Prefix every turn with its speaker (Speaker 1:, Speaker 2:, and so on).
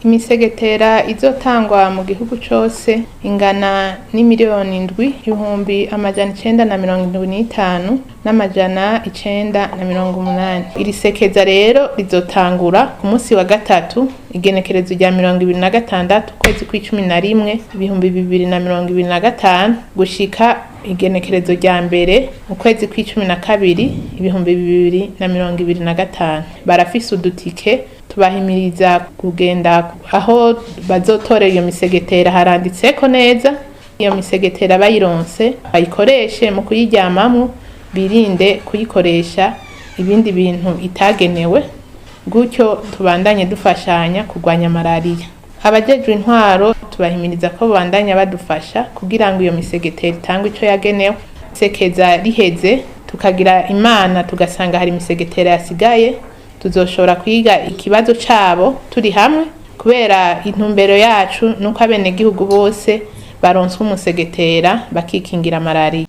Speaker 1: Imisegetera izotangwa mu gihugu cose ingana n'imiliyoni 7, 975 980. Iri sekeza rero rizotangura ku munsi wa gatatu, igenekerezo rya 26 ukwezi kw'icumi na rimwe 2025, gushika igenekerezo rya 1 ukwezi kw'icumi na kabiri 2025. Barafise udutike, tubahimiriza kugenda aho bazotorera iyo misegetera, haranditseko neza. Iyo misegetera bayironse bayikoreshe mu kuyiryamamwo, birinde kuyikoresha ibindi bintu itagenewe. Gutyo tubandanye dufashanya kurwanya malariya. Abajejwe intwaro tubahimiriza ko babandanya badufasha kugira ngo iyo misegetera itangwe ico yagenewe. Sekeza riheze, tukagira Imana tugasanga hari imisegetera yasigaye, tuzoshobora kwiga ikibazo cabo turi hamwe, kubera intumbero yacu nuko abenegihugu bose baronswa umusegetera bakikingira malariya.